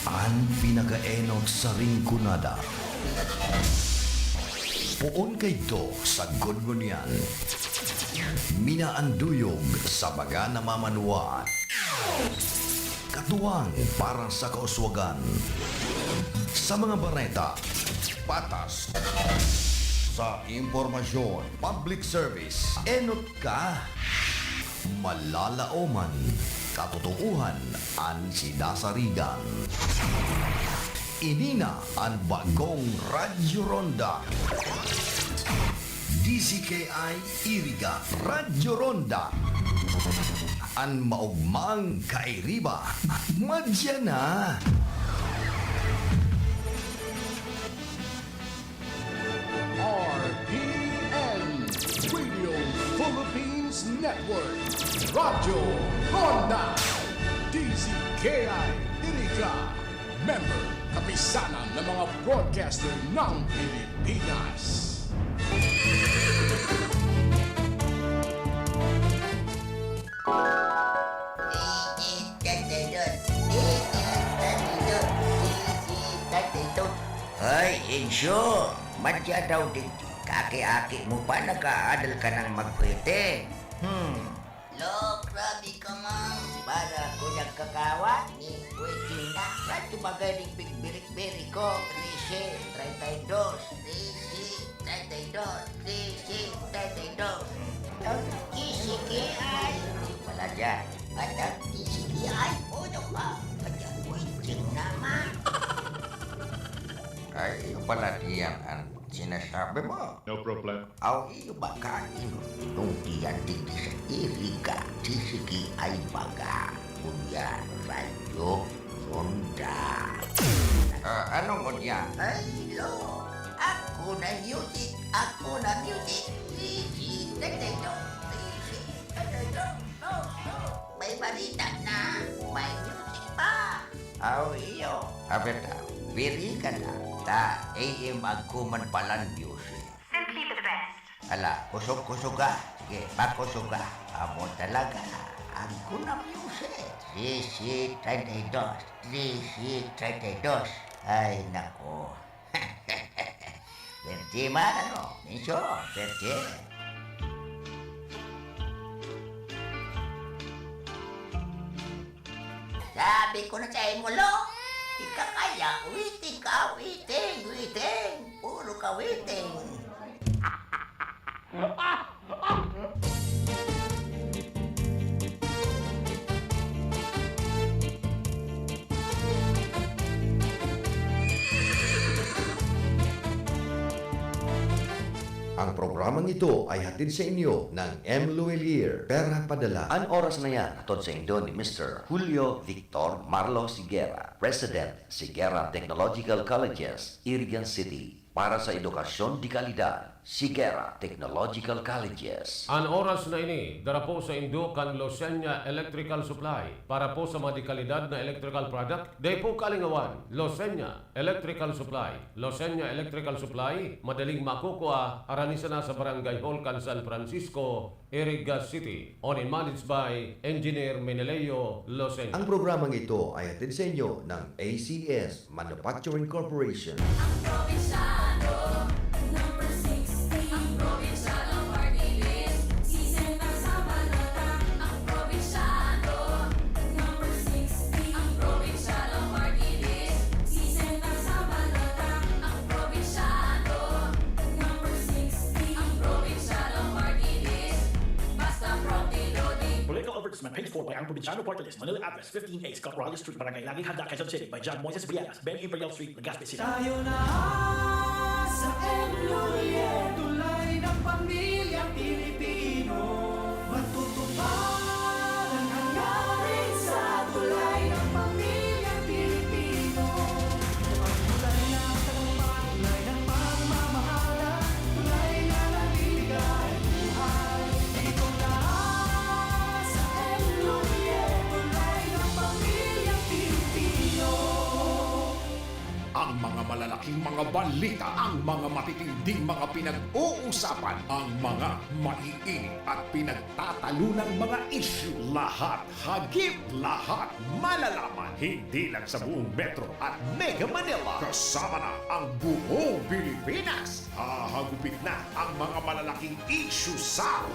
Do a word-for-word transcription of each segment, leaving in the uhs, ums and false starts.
An pinakaenot sa Rinconada. Poon kaidto sa gud ngunyan. Minaanduyog sa mga namamanwaan. Katuwang para sa kauswagan. Sa mga bareta, patas. Sa impormasyon, public service, enot ka. Malalaoman, katotoohan an sinasarigan. Ini na an bagong Radyo Ronda. D Z K I Iriga, Radyo Ronda. An maogmang kairiba, madya na. R P N, Radio Philippines Network, Radyo Ronda, D Z K I Iriga, member, Kapisanan ng mga Broadcaster ng Pilipinas. Hoy, Incho! Madya daw digdi. Kaaki-aki mo pa, nag-aadal ka nang magkweting. Hmm. Lo, grabe ka, man. Para ko nagkakawa, ni kweting na. Ba't tumagay ning pigbirik-birik ko? Trese, treinta y dos. Trese, treinta y dos. Trese, treinta y dos. Ang T C K I. Pala dyan. At ang T C K I, puno ka. At ang kweting naman. Ay, iyo pala diyan ang sinasabi mo. No problem. Aw, iyo ba ka inutong diyan digdi sa Iriga, T C K I baga? Ngunyan, Radyo Ronda. Ah, ano ngunyan? Ay, lo, ako na music, ako na music. Easy, tatay, no. Easy, tatay, no. No, no. May balita na, may music pa. Aw, iyo. Apeta, piri ka na. Ta, A M agkuman palan music. Simply the best. Ala, kusog-kusog ka. Sige, pakusog ka. Amo talaga. Agko na music. Trese treinta y dos. Trese treinta y dos. Ay, nako. Pwerte man, ano? Menso, pwerte. Sabi ko na sa imo, Lo, di ka kaya, waiting ka, waiting, waiting. Puro ka waiting. Ang programang ito ay hatid sa inyo ng M Luelier, Pera Padala. An oras na yan, hatod sa indo ni Mister Julio Victor Marlo Sigera, President, Sigera Technological Colleges, Irigan City. Para sa edukasyon de kalidad, Sigera Technological Colleges. An oras na ini, dara po sa indo kan Losenya Electrical Supply. Para po sa mga de kalidad na electrical product, dai po kalingawan. Losenya Electrical Supply. Losenya Electrical Supply, madaling makukua, harani sana sa Barangay Hall kan San Francisco, Iriga City, owned and managed by Engineer Meneleo Losenya. Ang programang ito ay hatid sa inyo ng A C S Manufacturing Corporation. Ang probinsyano, number sixty. Ang probinsyano party list, si Senator Sabalota. Ang probinsyano, number sixty. Ang probinsyano party list, si Senator Sabalota. Ang probinsyano, number sixty. Ang probinsyano party list, basta probinsyano. Political advertisement paid for by Ang Probinsyano Party List, Manila address, fifteen A Scott Raleigh Street, Barangay Laging Handa, Quezon City, by John Moises Villegas, Ben Imperial Street, Legazpi City. Tayo na sa M Lulier, tulay ng pamilyang Pilipino. Matutupad ang hangarin sa tulay ng pamilyang Pilipino. Ang tulay ng tagumpay, tulay ng pagmamahalan, tulay na nagbibigay buhay. Dito na sa M Lulier, tulay ng pamilyang Pilipino. Ang mga Malaking mga balita, ang mga matitinding mga pinag-uusapan, ang mga maiinit at pinagtatalunang mga issue. Lahat, hagip lahat, malalaman. Hindi lang sa buong Metro at Mega Manila. Kasama na ang buong Pilipinas. Hahagupit na ang mga malalaking issue sa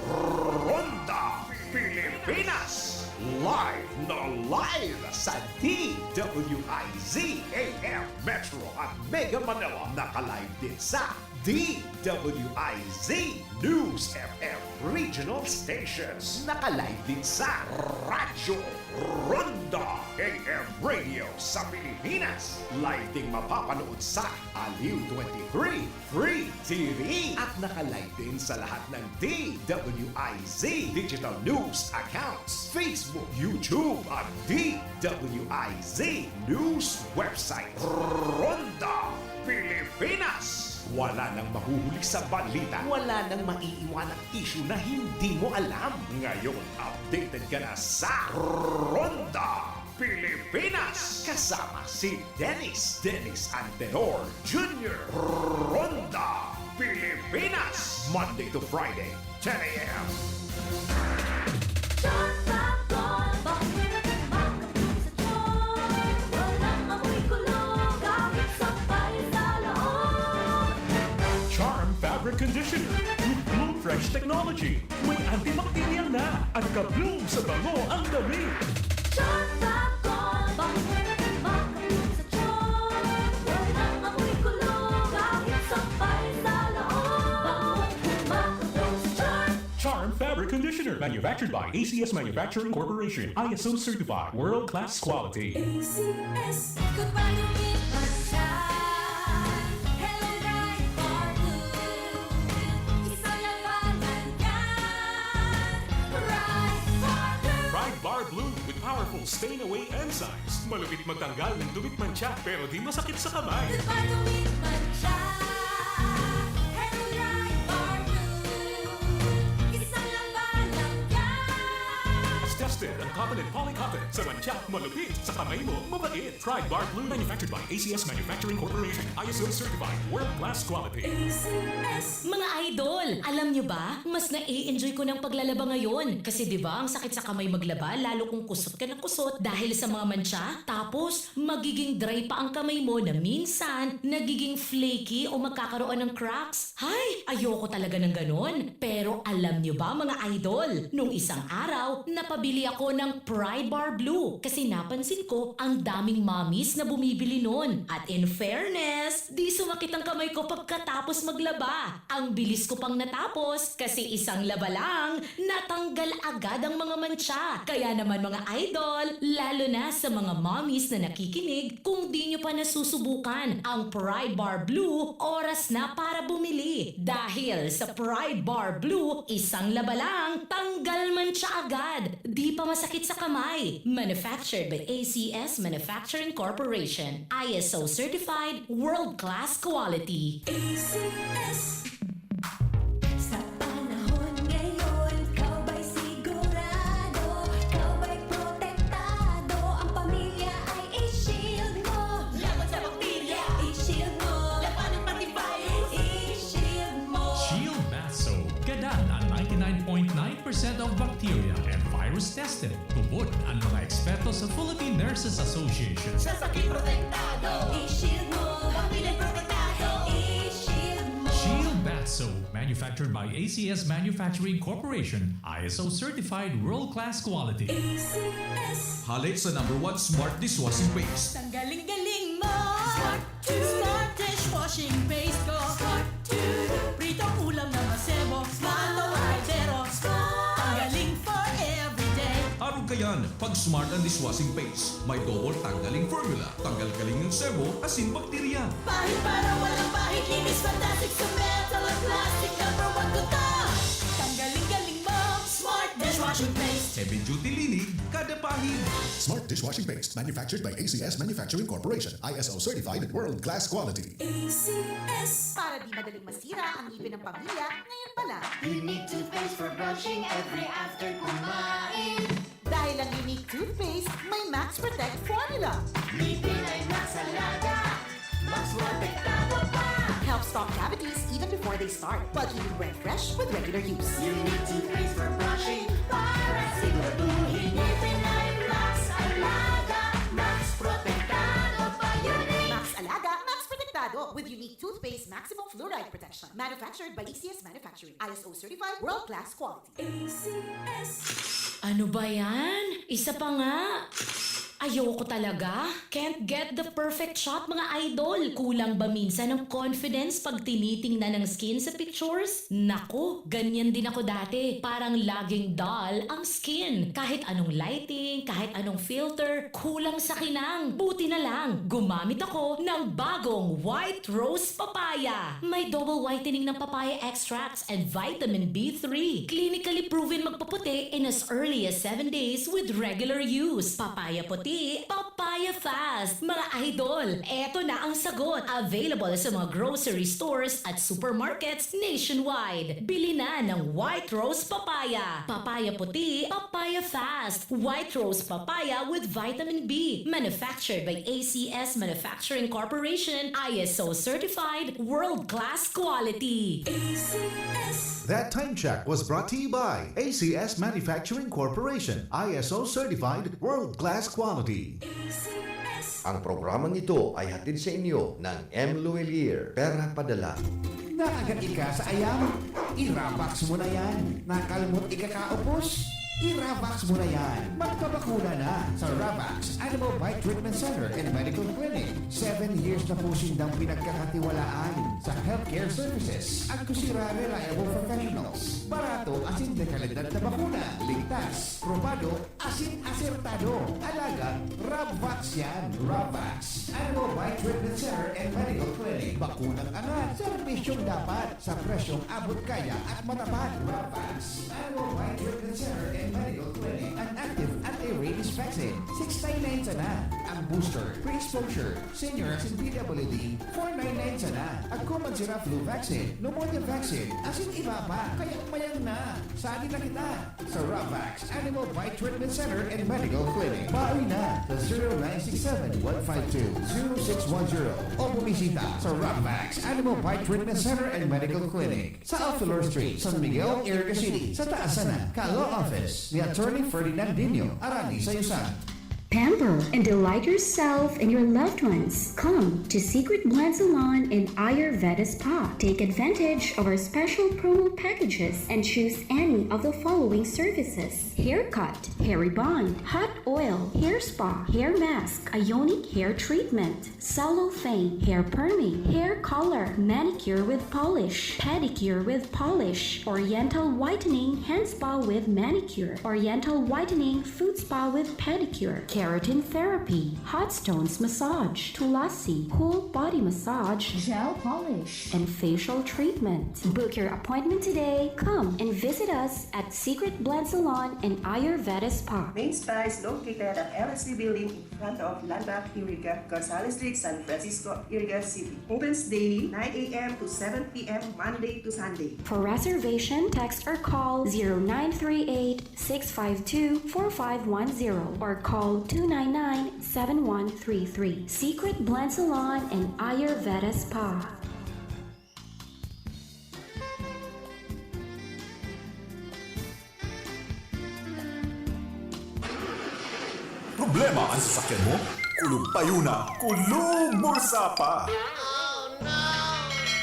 Ronda Pilipinas. Live na live sa D W I Z A M Metro at Mega Manila. Naka-live din sa D W I Z News F M Regional Stations. Naka-live din sa Radyo Ronda A M Radio sa Pilipinas. Live ding mapapanood sa Aliw twenty-three Free T V. At naka-live din sa lahat ng D W I Z digital news accounts, Facebook, YouTube, at D W I Z news website. Ronda Pilipinas. Wala nang mahuhuli sa balita. Wala nang maiiwanang issue na hindi mo alam. Ngayon, updated ka na sa Ronda Pilipinas. Kasama si Dennis, Dennis Antenor Junior. Ronda Pilipinas. Monday to Friday, ten a.m. Shot Rock Ball, bakit makabog sa tiyan? Walang amoy kulog, kahit sampay sa loob. Charm Fabric Conditioner with Bloom Fresh Technology. May antibacterial na at ka-bloom sa bango ang damit. Shot Rock Ball, bakit makabog sa tiyan? Walang amoy kulog, kahit sampay sa loob. Bangong makabog sa tiyan. Charm Fabric Conditioner, manufactured by A C S Manufacturing Corporation, I S O certified, world-class quality. A C S. Goodbye to meat mancha. Hello, Pride Bar Blue. Isang labanan yan. Pride Bar Blue. Pride Bar Blue with powerful stain away enzymes. Malupit magtanggal ng dumi at mancha, pero di masakit sa kamay. Goodbye to meat mancha. Hello, Pride Bar Blue. Isang labanan yan. Tested ang cotton and poly cotton. Sa mancha, malupit. Sa kamay mo, mabait. Pride Bar Blue, manufactured by A C S Manufacturing Corporation. I S O certified, world-class quality. A C S. Mga idol, alam nyo ba? Mas nai-enjoy ko ng paglalaba ngayon. Kasi di ba, ang sakit sa kamay maglaba, lalo kung kusot ka ng kusot dahil sa mga mancha. Tapos, magiging dry pa ang kamay mo na minsan nagiging flaky o magkakaroon ng cracks. Hay, ayoko talaga ng ganon. Pero alam nyo ba, mga idol, nung isang araw, napabili ako ng Pride Bar Blue kasi napansin ko ang daming mommies na bumibili nun. At in fairness, di sumakit ang kamay ko pagkatapos maglaba. Ang bilis ko pang natapos kasi isang laba lang, natanggal agad ang mga mancha. Kaya naman, mga idol, lalo na sa mga mommies na nakikinig, kung di nyo pa nasusubukan ang Pride Bar Blue, oras na para bumili. Dahil sa Pride Bar Blue, isang laba lang, tanggal mancha agad. Di pa masakit sa kamay. Manufactured by A C S Manufacturing Corporation. I S O certified, world-class quality. A C S. Sa panahon ngayon, ikaw ba'y sigurado? Ikaw ba'y protektado? Ang pamilya ay i-shield mo. Laban sa bakterya, i-shield mo. Labanan pati virus, i-shield mo. Shield Bath Soap. Gadan na ninety-nine point nine percent of bacteria and virus tested. Tubod ang mga eksperto sa Philippine Nurses Association. Sa sakit protektado, i-shield mo. Pamilya protektado, i-shield mo. Shield Bath Soap, manufactured by A C S Manufacturing Corporation, I S O certified, world-class quality. A C S. Halik sa number one smart dishwashing paste. Tanggaling-galing mo. Smart to. Smart dishwashing paste ko. Smart to. Pritong ulam na masebo. Smart. Kaldero. Smart. Tanggaling for everyday. Arog ka yan. Pag Smart ang dishwashing paste, may double tanggaling formula. Tanggal galing ang sebo, asin, bakterya. Pahid para walang pahid, linis fantastic sa metal at plastic, number one ko to. Tanggaling galing mo, Smart dishwashing paste. Heavy duty linig, kada pahid. Smart dishwashing paste, manufactured by A C S Manufacturing Corporation, I S O certified and world-class quality. A C S. Para di madaling masira ang ngipin ng pamilya, ngayon pa lang. Unique toothpaste for brushing every after kumain. Dahil ang Unique Toothpaste may Max Protect Formula. Ngipin ay mas alaga, mas protektado. Stop cavities even before they start while keeping breath fresh with regular use. Unique toothpaste for brushing para siguraduhin ngipin ay Max Alaga, Max Protektado pa, Unique! Max Alaga, Max Protektado with unique toothpaste maximum fluoride protection. Manufactured by A C S Manufacturing. I S O certified, world-class quality. A C S. Ano ba yan? Isa pa nga! Ayoko talaga! Can't get the perfect shot, mga idol! Kulang ba minsan ang confidence pag tinitingnan ang skin sa pictures? Naku, ganyan din ako dati. Parang laging dull ang skin. Kahit anong lighting, kahit anong filter, kulang sa kinang. Buti na lang, gumamit ako ng bagong White Rose Papaya. May double whitening ng papaya extracts and vitamin B three. Clinically proven magpaputi in as early as seven days with regular use. Papaya puti, papaya fast. Mga idol, eto na ang sagot. Available sa mga grocery stores at supermarkets nationwide. Bili na ng White Rose Papaya. Papaya puti, papaya fast. White Rose Papaya with vitamin B. Manufactured by A C S Manufacturing Corporation, I S O certified, world-class quality. A C S. That time check was brought to you by A C S Manufacturing Corporation, I S O certified, world-class quality. A C S. Ang programang ito ay hatid sa inyo ng M. Luelier, Pera Padala. Naagat ika sa ayam? I-Ravax mo na yan. Nakalmot ika kaupos? I-Ravax mo na yan. Magpabakuna na sa Ravax Animal Bite Treatment Center and Medical Clinic. Seven years na po sindang pinagkakatiwalaan sa healthcare services. Agkos sira reliable professionals. Barato asin dekalidad na bakuna. Ligtas, probado, asin asertado. Alagad, Ravax yan. Ravax Animal Bite Treatment Center and Medical Clinic. Bakunang angat, serbisyong dapat, sa presyong abot kaya at matapat. Ravax Animal Bite Treatment Center and Medical Clinic. An active anti-rabies vaccine, six nine nine sana. Ang booster, pre-exposure, senior asin P W D, four nine nine sana. Agko man sira flu vaccine, pneumonia vaccine, asin iba pa. Kaya mayang na. Sali na kita sa Ravax Animal Bite Treatment Center and Medical Clinic. Bawi na sa zero nine six seven one five two zero six one zero o bumisita sa Ravax Animal Bite Treatment Center and Medical Clinic sa Alfelor Street, San Miguel, Iriga City, sa taas sana kan Law Office ni Attorney Ferdinand Dino, Arani sa Yusan. Pamper and delight yourself and your loved ones. Come to Secret Blend Salon and Ayurveda Spa. Take advantage of our special promo packages and choose any of the following services: haircut, hair rebond, hot oil, hair spa, hair mask, ionic hair treatment, cellophane, hair perming, hair color, manicure with polish, pedicure with polish, oriental whitening, hand spa with manicure, oriental whitening, foot spa with pedicure, keratin therapy, hot stones massage, tulasi, cool body massage, gel polish, and facial treatment. Book your appointment today. Come and visit us at Secret Blend Salon and Ayurveda Spa. Main Spa is located at L S B Building in front of Landmark Iriga, Gonzales Street, San Francisco, Iriga City. Opens daily nine a.m. to seven p.m. Monday to Sunday. For reservation, text or call zero nine three eight, six five two, four five one zero or call two nine nine, seven one three three. Secret Blend Salon and Ayurveda Spa. Problema an sasakyan mo? Kulog payo na, kulog bulsa pa!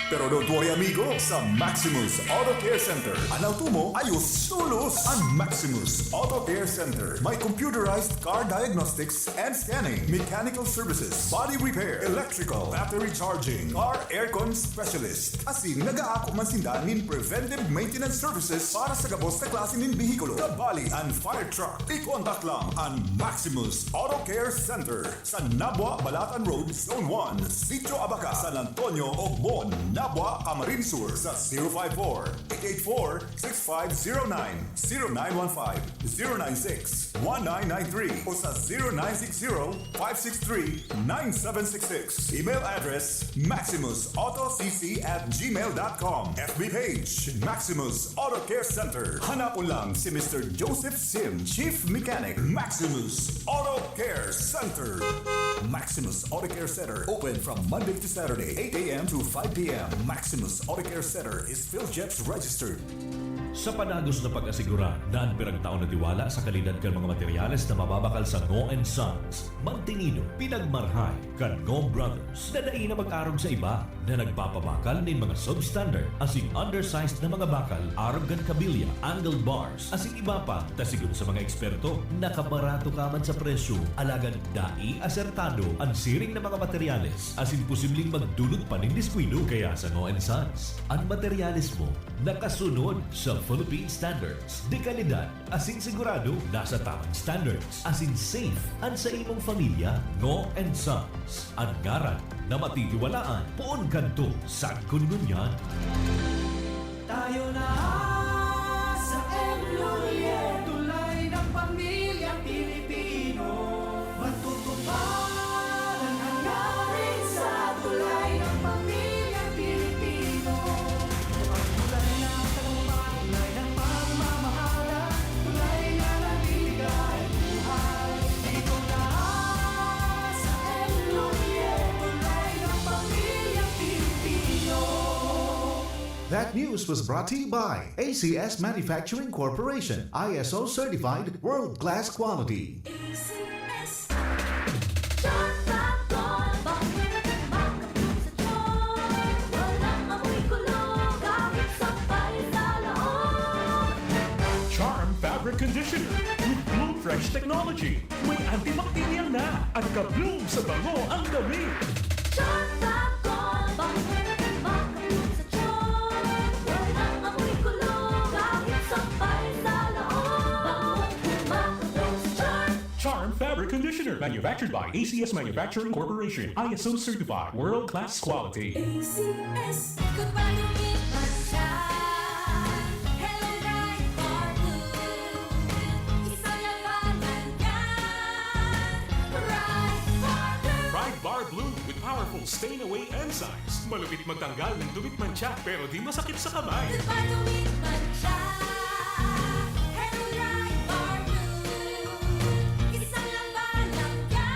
Pero don't worry, amigo, sa Maximus Auto Care Center, an auto mo ayos tolos. An Maximus Auto Care Center may computerized car diagnostics and scanning, mechanical services, body repair, electrical, battery charging, car aircon specialist. Asin nagaako man sinda nin preventive maintenance services para sa gabos na klase nin behikulo, kabali an fire truck. I-contact lang an Maximus Auto Care Center sa Nabua, Balatan Road, Zone one, Sitio Abaca, San Antonio, Ogbon, Nabua, Camarines Sur sa zero five four, eight eight four, six five zero nine, zero nine one five, zero nine six, one nine nine three o sa zero nine six zero, five six three, nine seven six six. Email address, maximus auto c c at gmail dot com. F B page, Maximus Auto Care Center. Hanapon lang si Mister Joseph Sim, Chief Mechanic, Maximus Auto Care Center. Maximus Auto Care Center, open from Monday to Saturday, eight a.m. to five p.m. Maximus Auto Care Center is PhilGEPS registered. Sa padagos na pag-asigurar na an piragtao na tiwala sa kalidad kan mga materyales na mababakal sa Ngo and Sons, mantinido, pinagmarhay kan Ngo Brothers na dai na mag-arog sa iba na nagpapabakal nin mga substandard asin undersized na mga bakal, arog kan kabilya, angled bars, asin iba pa, ta sigon sa mga eksperto, nakabarato ka man sa presyo, alagad dai asertado an siring na mga materyales, asin posibleng magdulot pa nin diskuido. Kaya sa Ngo and Sons, an materyales mo nakasunod sa Philippine standards de kalidad asin sigurado nasa tamang standards asin safe an sa imong pamilya. Ngo and Sons, an ngaran na matitiwalaan, poon kadto sagkod ngunyan. Tayo na sa M. Lhuillier, tulay ng pamilyang Pilipino. Matutupad ang hangarin sa tulay ng pamilyang Pilipino. Ang tulay ng tagumpay, tulay ng pagmamahalan, tulay na nagbibigay buhay. Dito na sa M. Lhuillier, tulay ng pamilyang Pilipino. That news was brought to you by A C S Manufacturing Corporation, I S O certified, world-class quality. A C S. Charm Fab Gold, bakit makapit sa charm? Walang amoy kulo, kahit sampay sa loob. Charm Fabric Conditioner with Bloom Fresh Technology. May antibacterial na at ka-bloom sa bango ang damit. Charm Fab Gold, bakit makapit sa charm? Walang amoy kulo, kahit sampay sa loob. Bangong kumakapit sa charm. Charm Fabric Conditioner, manufactured by A C S Manufacturing Corporation, I S O certified, world-class quality. A C S. Goodbye to me, Pride Bar Blue. Isa lang ba yan? Pride Bar Blue. Pride Bar Blue with powerful stain away enzymes. Malupit magtanggal ng dumit mantsa, pero di masakit sa kamay. Goodbye to me, Pride Bar Blue. Isa lang ba yan?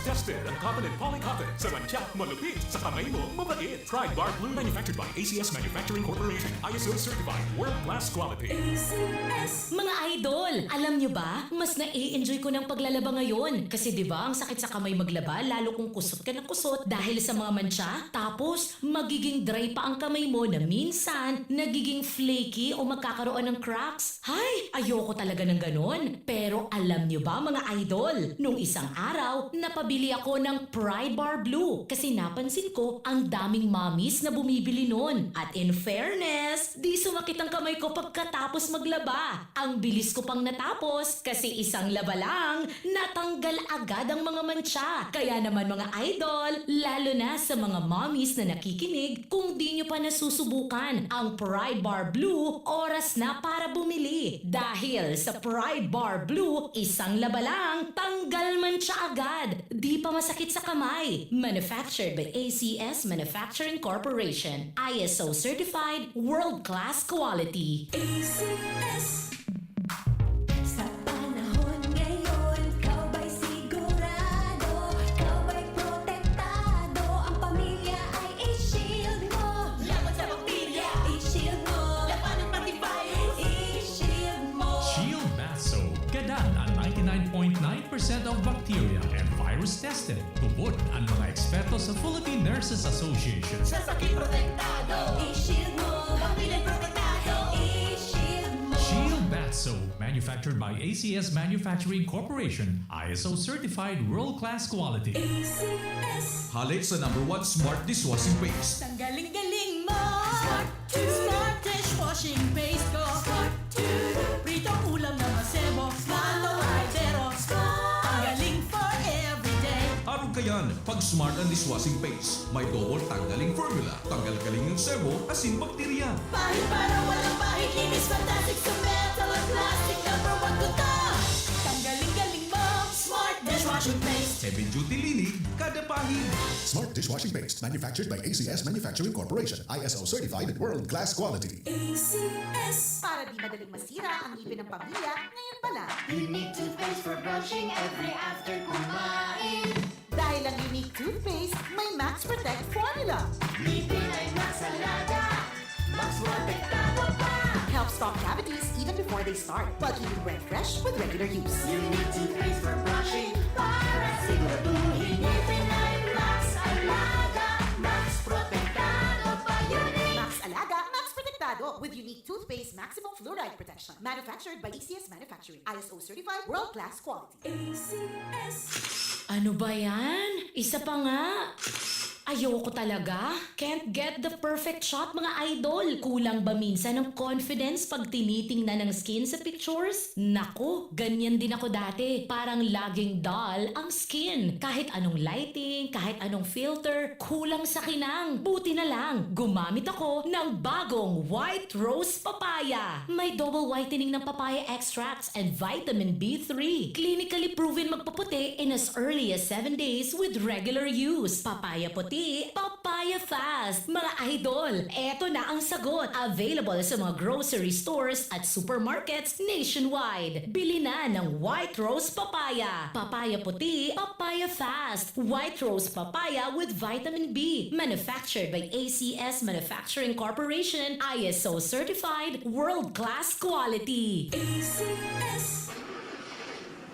Tested ang cotton and poly cotton. Sa mantsa, malupit. Sa kamay mo, mabait. Pride Bar Blue, manufactured by A C S Manufacturing Corporation, I S O certified, world-class quality. A C S. Mga idol, alam nyo ba? Mas na-enjoy ko ng paglalaba ngayon. Kasi di ba, ang sakit sa kamay maglaba, lalo kung kusot ka na kusot dahil sa mga mantsa. Tapos, magiging dry pa ang kamay mo na minsan nagiging flaky o magkakaroon ng cracks. Hay, ayoko talaga ng ganon. Pero alam nyo ba, mga idol, nung isang araw, napabili ako ng Pride Bar Blue kasi napansin ko ang daming mommies na bumibili nun. At in fairness, di sumakit ang kamay ko pagkatapos maglaba. Ang bilis ko pang natapos kasi isang laba lang, natanggal agad ang mga mantsa. Kaya naman, mga idol, lalo na sa mga mommies na nakikinig, kung di nyo pa nasusubukan ang Pride Bar Blue, oras na para bumili. Dahil sa Pride Bar Blue, isang laba lang, tanggal mantsa agad. Di pa masakit sa kamay. Manufactured by A C S Manufacturing Corporation. I S O certified, world-class quality. A C S. Sa panahon ngayon, ikaw ba'y sigurado? Ikaw ba'y protektado? Ang pamilya ay i-shield mo. Laban sa bakterya, i-shield mo. Labanan pati virus, i-shield mo. Shield Bath Soap. Gadan ang ninety-nine point nine percent of bacteria and virus tested. Tubod ang mga eksperto sa Philippine Nurses Association. Sa sakit protektado, i-shield mo. Pamilya protektado, i-shield mo. Shield Bath Soap, manufactured by A C S Manufacturing Corporation, I S O certified, world-class quality. A C S. Hale sa number one smart dishwashing paste. Ang galing-galing mo. Smart to. Smart dishwashing paste ko. Smart to. Pritong ulam na masebo. Smart to. Ay, pero. Smart. Ang galing for everyday. Arog kayan, pag Smart ang dishwashing paste. May double tanggaling formula. Tanggal galing ng sebo, asin bakterya. Pahid para walang pahid, linis fantastic sa metal at plastic. Number one ko to. Tanggaling galing mo. Smart dishwashing paste. Heavy duty linig, kada pahid. Smart dishwashing paste, manufactured by A C S Manufacturing Corporation, I S O certified, world-class quality. A C S. Para di madaling masira ang ngipin ng pamilya, ngayon pa lang. You need toothpaste for brushing every after kumain. Protect Formula. Ngipin ay Max Alaga, Max Protektado pa. Help stop cavities even before they start, while keeping breath fresh with regular use. You need toothpaste for brushing para siguraduhin ngipin ay Max Alaga, Max Protektado pa. Unique Max Alaga, Max Protektado with unique toothpaste maximum fluoride protection. Manufactured by A C S Manufacturing. I S O certified, world-class quality. A C S. Ano ba yan? Isa pa nga! Ayoko talaga. Can't get the perfect shot, mga idol. Kulang ba minsan ang confidence pag tinitingnan ang skin sa pictures? Naku, ganyan din ako dati. Parang laging dull ang skin. Kahit anong lighting, kahit anong filter, kulang sa kinang. Buti na lang, gumamit ako ng bagong White Rose Papaya. May double whitening ng papaya extracts and vitamin B three. Clinically proven magpaputi in as early as seven days with regular use. Papaya puti, papaya fast. Mga idol, eto na ang sagot. Available sa mga grocery stores at supermarkets nationwide. Bili na ng White Rose Papaya. Papaya puti, papaya fast. White Rose Papaya with vitamin B. Manufactured by A C S Manufacturing Corporation. I S O certified, world-class quality. A C S.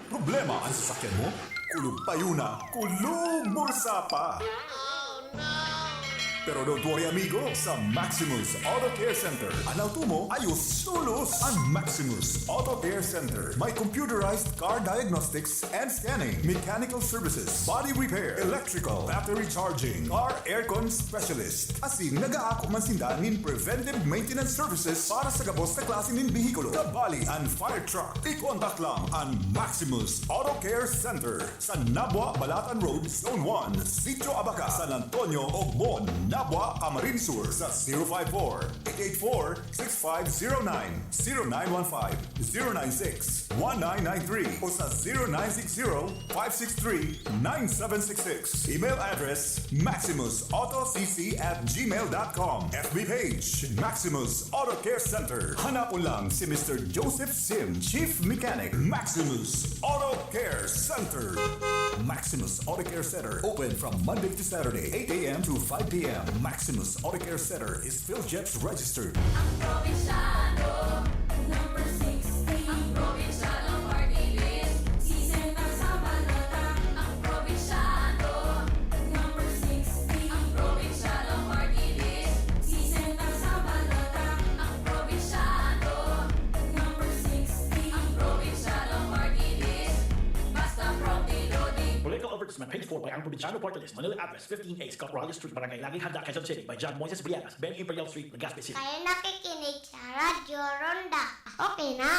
Problema ang sasakyan mo? Kulog payo na, kulog bulsa pa! Pero don't worry, amigo, sa Maximus Auto Care Center, an auto mo ayos tolos. An Maximus Auto Care Center may computerized car diagnostics and scanning, mechanical services, body repair, electrical, battery charging, car aircon specialist. Asin nagaako man sinda nin preventive maintenance services para sa gabos na klase nin behikulo, kabali an fire truck. I-contact lang an Maximus Auto Care Center sa Nabua, Balatan Road, Zone one, Sitio Abaca, San Antonio, Ogmon, Nabua, Camarines Sur sa zero five four, eight eight four, six five zero nine, zero nine one five, zero nine six, one nine nine three o sa zero nine six zero, five six three, nine seven six six. Email address, maximus auto c c at gmail dot com. F B page, Maximus Auto Care Center. Hanapon lang si Mister Joseph Sim, Chief Mechanic, Maximus Auto Care Center. Maximus Auto Care Center, open from Monday to Saturday, eight a.m. to five p.m. Maximus Auto Care Center is PhilJeps registered. Ang probinsyano, number sixty. Ang probinsyano party list, sisentang sa balota. Ang probinsyano, number sixty. Ang probinsyano party list, sisentang sa balota. Ang probinsyano, number sixty. Ang probinsyano party list, basta property loading. Political advertisement paid for by Ang Probinsyano Party List, Manila Address, fifteen A, Scott Morales Street, Barangay Laging Handa, Quezon City, by John Moises Briegas, Ben Imperial Street, Legazpi City. Kayo nakikinig sa Radyo Ronda. Okay na.